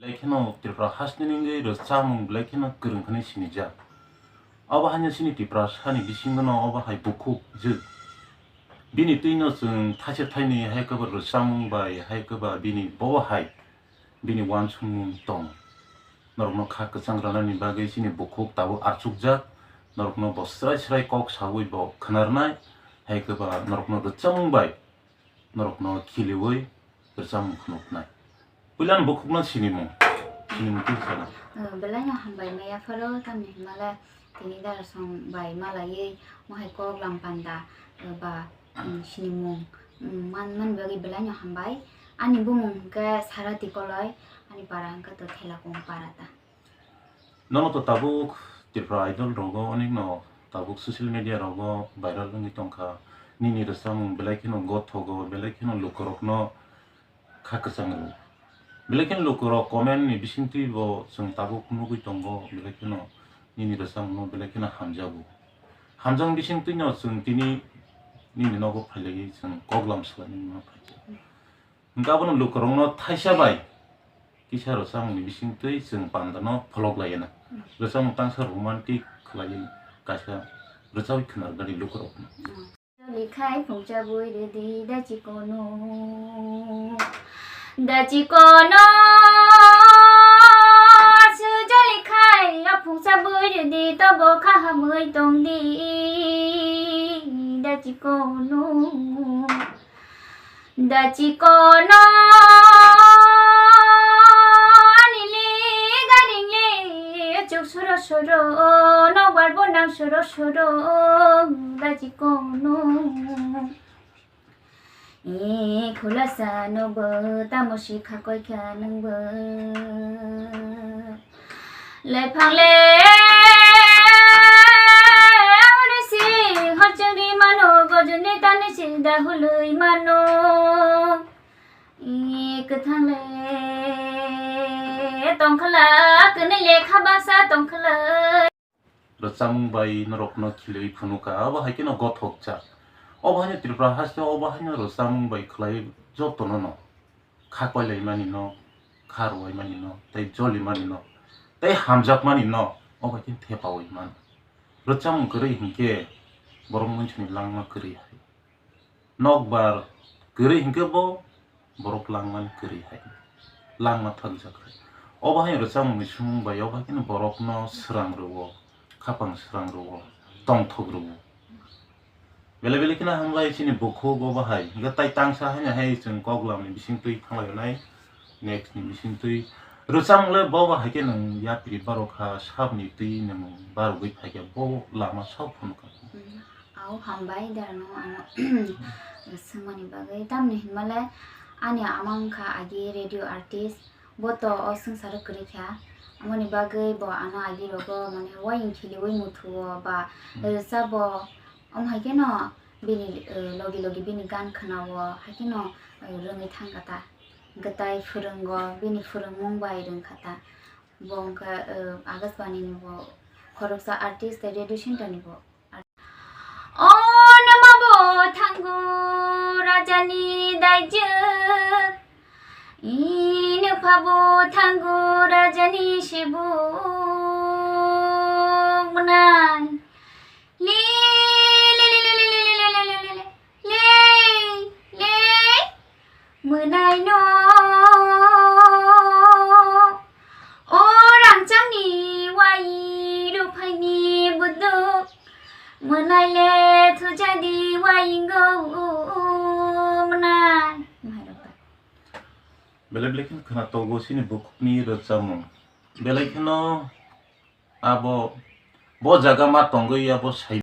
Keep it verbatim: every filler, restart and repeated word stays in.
Belai kheno Tripura hasteni wngwi rwchapmung belai kheno kwrwng hwnwi sinijak. Obo haino chini Tiprasani bisingono obo hai bukhuk jwk. Bini twino chwng thaisa thaini hai kwbw rwchapmung bai hai kwbw bini bobo hai bini uansukmung tongo. Norokno kha kwchang rwnani bagwi chini bukhuk tabuk achukjak, norokno bo srai srai kok saui bo khwnarnai, hai kwbw norokno rwchapmung bai norokno khiliui rwchapmung phunuknai. Puilano bukhukno sinimung, sinimung twi sana. Belai no hambai maya pharo, tamni hwnmale tini darasong bai malaiwi mohai kok lam panda, ba, mm, sinimung, mm, man, man bagwi belai no hambai. Ani bumung hwnkhe Sarati Koloi, ani para hwnkhe to Thelakung para ta. Nono to tabuk Tripura Idol rogo, onek no tabuk social media rogo viral wngwi tongkha. Nini rwchapmung belai kheno gothogo, belai kheno lukurokno kha kwchang rwo. Belai kheno lukurok comment ni bisingtwi bo chwng tabuk nugwi tongo, belai kheno nini rwchapmungno belai kheno hamjago. Hamjakni bisingtwino chwng tini nini nogo phailaiwi chwng koklam swlainani ma phaikha. Hwnkhe abono lukurokno thaisa bai kisa rwchapmungni bisingtwi chwng pandano pholok laiyana. Rwchapmung tangsa romantic khlaiwi kaisa rwchapwi khwnarwknani lukurokno. Jolikhai phungsa bui rwdi da chikono, da chikono, su jolikhai o phungsa bui rwdi tobo kha hamwi tongdi da chikono. Da chikono ani le garing le chuk suro suro nokbar bo nang suro suro da chikono. E khulasa no bo tamo si khakoi kha nang bo. Lephang le uri si horchong ri mano, gojoni tani si da hului mano. I kwthang le tongkhala, kwnwi le kha baksa tongkhala. Rwchapmung bai norokno khilwi phunukha, abo hai kheno gothokjak. Obo haino Tripura haste obo haino rwchapmung bai khlai jotono no. Kha koilaimani no, kha rwuaimani no, tei jolimani no, tei hamjakmani no, obo khe thepaui mano. Rwchapmung kwrwi hinkhe borok muinsuni langma kwrwi hai. Nokbar kwrwi hinkhe bo borok langmani kwrwi hai. Langma thakjak hai. Obo hai rwchapmungni sumung bai obo hai kheno borokno swrang rwo, khapang swrang rwo, tongthok rwo. Belai belai kheno hambai chini bukhuk obo hai. Hwnkhe tai tangsa haino hai chwng koklamni bisingtwi thanglai nai. Next ni bisingtwi rwchapmung le bobo hai khe nwng yapri barokha, sabni twi nwng barogwi phaikha, bo lama sok phunukha. Mm, au hambai darano ano swngmani bagwi. Tamni hinmale ani ama wngkha agi radio artist, bo to o swngcharo kwrwi kha. Amoni bagwi bo ano agi rogo mane wayung khiliwi muthuo ba rwchabo. Omo hai kheno bini, eh, logi logi bini gan khwnao, hai kheno, eh, rwngwi thangkha ta. Hwnkhe tai phwrwngo, bini phwrwngmung bai rwngkha ta. Bo wngkha, eh, Akashbani ni bo khoroksa artist tei radio center ni bo. O nama bo thango raja ni daijwk, i nukha bo thango raja ni sibuk mwnai. Le, le, le, le, mwnai no. O rangchak ni wai ruphaini buduk. Mwnai le thujadi wai wnggo mwnai. Belai belai kheno khwna togo chini bukhukni rwchapmung. Belai kheno abo bo jaga ma tongwi abo sai